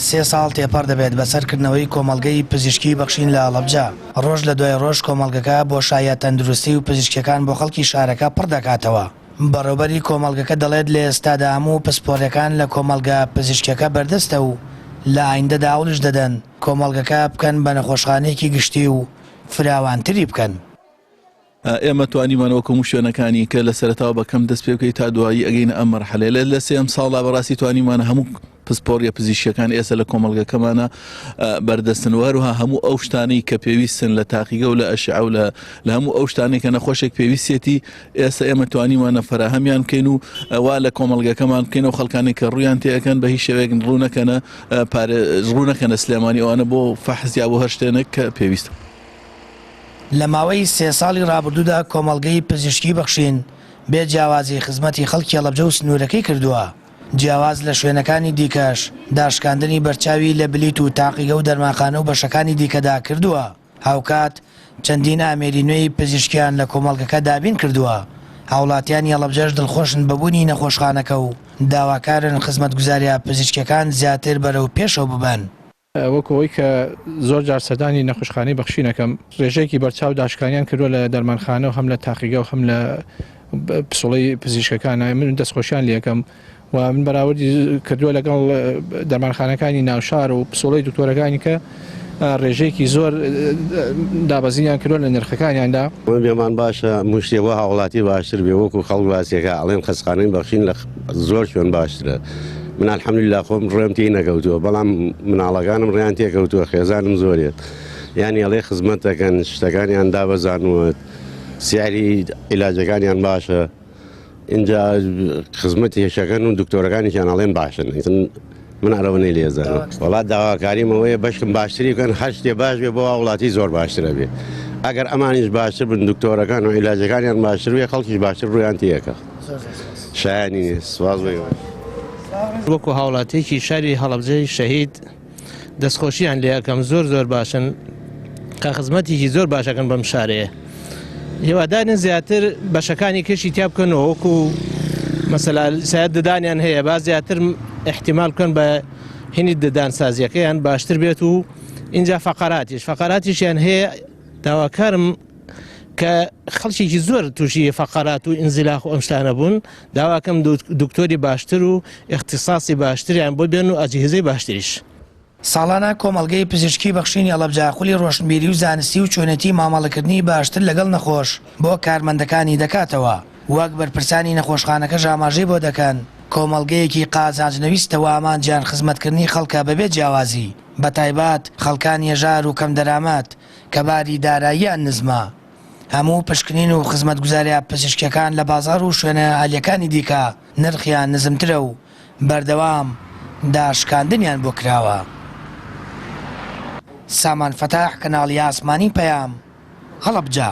سێ ساڵ تێپەڕ دەبێت بەسەر کردنەوەی کۆمەڵگەی پزیشکی بەخشین لە هەڵەبجە، ڕۆژ لە دوای ڕۆژ کۆمەڵگەکە بۆشاییە تەندروستی و پزیشکیەکان بۆ خەڵکی شارەکە پڕ دەکاتەوە. بەڕێوبەری کۆمەڵگەکە دەڵێت لە ئێستادا هەموو پسپۆڕیەکان لە کۆمەڵگە پزیشکیەکە بەردەستە و لە ئایندەدا هەوڵیش دەدەن کۆمەڵگەکە بکەن بە نەخۆشخانەیەکی گشتی و فراوانتری بکەن. ئێمە توانیمان وەکو هەموو شوێنەکانی کە لە سەرەتاوە بە کەم دەست پێ بکەی تا دوایی ئەگەینە ئەم مەرحەلەیە لە لە سێیەم ساڵدا بەڕاستی توانیمانە هەموو پسپۆڕیە پزیشکیەکان ئێستا لە کۆمەڵگەکەمانە بەردەستن و هەروها هەموو ئەو شتانەی کە پێویستن لە تاقیگە و لە ئەشعە و لە لە هەموو ئەو شتانەی کە نەخۆشێک پێویستێتی ئێستا ئێمە توانیمانە فەراهەمیان بکەین و وا لە کۆمەڵگەکەمان بکەین و خەڵکانی کە ڕویان تێەکەن بە هیچ شێوەیەک ڕوو نەکەنە پارێ ڕوو نەکەنە سلێمانی ئەوانە بۆ فەحس یا بۆ هەر شتێنێک کە پێویستە. لە ماوەی سێ ساڵی ڕابردوودا کۆمەڵگەی پزیشکی بەخشین بێ جیاوازی خزمەتی خەڵکی هەڵەبجە و سنوورەکەی کردووە، جیاواز لە شوێنەکانی دیکەش داشکاندنی بەرچاوی لە بلیت و تاقیگە و دەرمانخانە و بەشەکانی دیکەدا کردووە، هاوکات چەندین ئامێری نوێی پزیشکیان لە کۆمەڵگەکە دابین کردووە، هاوڵاتیانی هەڵەبجەش دڵخۆشن بە بوونی نەخۆشخانەکە و داواکارن خزمەتگوزارییە پزیشکییەکان زیاتر بەرەو پێشەوە ببەن. وەکو ئەوەی کە زۆر جار سەردانی نەخۆشخانەی بەخشین ئەکەم، ڕێژەیەکی بەرچاو داشکانیان کردووە لە دەرمانخانە و هەم لە تاقیگە و هەم لە پسوڵەی پزیشکەکان، من دەستخۆشیان لێ ئەکەم و من بەراوردی کردووە لەگەڵ دەرمانخانەکانی ناوشار و پسوڵەی دکتۆرەکانی کە ڕێژەیەکی زۆر دابەزینیان کردووە لە نرخەکانیاندا. من پێمان باشە هەموو شتێ بۆ هاوڵاتی باشتر بێ وەکو خەڵک باسیەکە ئەڵێن خەستخانەی بەخشین لە زۆر شوێن باشترە من الحمدللە خۆم ڕێم تێی نەکەوتووە بەڵام مناڵەکانم ڕێیان تێکەوتووە خێزانم زۆرێت یانی ئەڵێ خزمەت دەکەن شتەکانیان دابەزانووە سیاری عیلاجەکانیان باشە ئینجا خزمەتی هێشەکەن و دکتۆرەکانیشیان ئەڵێن باشن من ئەرەوەنەی لێزانم وڵات داواکاریم ئەوەیە بەشکم باشتری بکەن هەر شتێ باش بێ بۆ هاوڵاتی زۆر باشترە بێ ئەگەر ئەمانیش باشتر بن دکتۆرەکان و عیلاجەکانیان باشتر بێ خەڵکیش باشتر ڕویان تێەکە شایانی نیە سپاس بۆ ئێوەش. وەکو هاوڵاتیەکی شاری هەڵەبجەی شەهید دەستخۆشیان لێ ئەکەم زۆر زۆر باشن کە خزمەتێکی زۆر باشەکەن بەم شارەیە هیوادارین زیاتر بەشەکانی کەشی تیا بکەنەوە وەکو مەسەلا سایەت ددانیان هەیە با زیاتر احتیمال بکەن بە هینی ددان سازیەکەیان باشتر بێت و اینجا فەقەراتیش فەقەراتیشیان هەیە داواکارم کە خەڵکێکی زۆر تووشی فەقەرات و ئینزیلاق و ئەم شتانە بوون داواکەم دکتۆری باشتر و اختصاصی باشتریان بۆ بێن و ئەجهزەی باشتریش. ساڵانە کۆمەڵگەی پزیشکی بەخشینی هەڵەبجە خولی ڕۆشنبیری و زانستی و چۆنێتی مامەڵەکردنی باشتر لەگەڵ نەخۆش بۆ کارمەندەکانی دەکاتەوە، وەک بەرپرسانی نەخۆشخانەکەش ئاماژەی بۆ دەکەن کۆمەڵگەیەکی قازانج نەویستە و ئامانجیان خزمەتکردنی خەڵکە بەبێ جیاوازی بەتایبەت خەڵکانی هەژار و کەمدەرامەت کە باری داراییان نزمە. هەموو پشکنین و خزمەتگوزارییە پزیشکییەکان لە بازاڕ و شوێنە ئالییەکانی دیکە نرخیان نزمترە و بەردەوام داشکاندنیان بۆ کراوە. سامان فەتاح، کەناڵی ئاسمانی پەیام، هەڵەبجە.